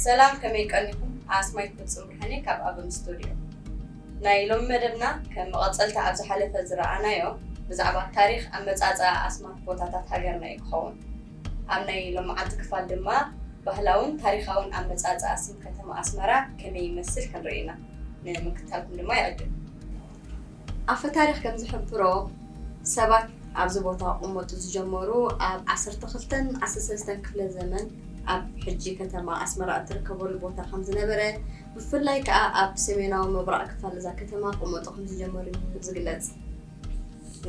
ሰላም፣ ከመይ ቀኒኹም? ኣስማይት ፍጹም ብርሃኔ ካብ ኣበም ስቱድዮ። ናይ ሎሚ መደብና ከም መቐጸልታ ኣብ ዝሓለፈ ዝረኣናዮ ብዛዕባ ታሪኽ ኣመጻጽኣ ኣስማት ቦታታት ሃገርና እዩ ክኸውን። ኣብ ናይ ሎማዓንቲ ክፋል ድማ ባህላውን ታሪኻውን ኣመጻጽኣ ስም ከተማ ኣስመራ ከመይ ይመስል ክንርኢ ኢና። ንምክትታልኩም ድማ ይዕድም። ኣፈ ታሪኽ ከም ዝሕብሮ ሰባት ኣብዚ ቦታ ክቕመጡ ዝጀመሩ ኣብ ዓሰርተ ክልተን ዓሰርተ ሰለስተን ክፍለ ዘመን ኣብ ሕጂ ከተማ ኣስመራ እትርከበሉ ቦታ ከም ዝነበረ፣ ብፍላይ ከኣ ኣብ ሰሜናዊ ምብራቕ ክፋል እዛ ከተማ ክቕመጡ ከም ዝጀመሩ እዩ ዝግለጽ።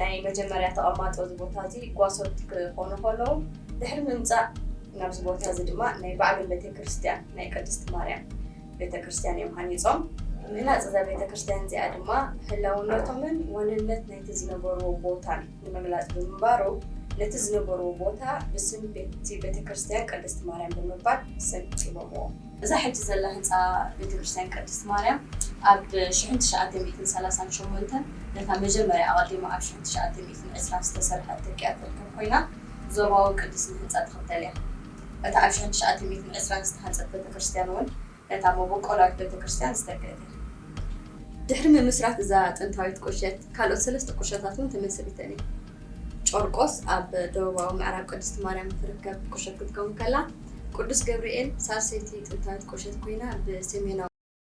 ናይ መጀመርያ ተቐማጦ እዚ ቦታ እዚ ጓሶት ክኾኑ ከለዉ፣ ድሕሪ ምምጻእ ናብዚ ቦታ እዚ ድማ ናይ ባዕሎም ቤተክርስትያን ናይ ቅድስቲ ማርያም ቤተክርስትያን እዮም ሃኒጾም። ምህናጽ እዛ ቤተክርስትያን እዚኣ ድማ ህላውነቶምን ዋንነት ናይቲ ዝነበርዎ ቦታን ንምግላጽ ብምንባሩ፣ ነቲ ዝነበርዎ ቦታ ብስም ቤቲ ቤተክርስትያን ቅድስቲ ማርያም ብምባል ስም ሂቦምዎ። እዛ ሕጂ ዘላ ህንጻ ቤተክርስትያን ቅድስቲ ማርያም ኣብ ሽሕን ትሽዓተ ሚእትን ሰላሳን ሸሞንተን ነታ መጀመርያ ኣቐዲማ ኣብ ሽሕን ትሽዓተ ሚእትን ዕስራን ዝተሰርሐት ተኪኣ ትርከብ ኮይና፣ ዞባዊ ቅድስና ህንጻ ትኽተል እያ። እታ ኣብ ሽሕን ትሽዓተ ሚእትን ዕስራን ዝተሃንጸት ቤተክርስትያን እውን ነታ መበቆላዊት ቤተክርስትያን ዝተክአት እያ። ድሕሪ ምምስራት እዛ ጥንታዊት ቁሸት፣ ካልኦት ሰለስተ ቁሸታት እውን ተመስሪተን እየን። ጨርቆስ ኣብ ደቡባዊ ምዕራብ ቅድስቲ ማርያም እትርከብ ቁሸት ክትከውን ከላ፣ ቅዱስ ገብርኤል ሳልሰይቲ ጥንታዊት ቁሸት ኮይና፣ ብሰሜናዊ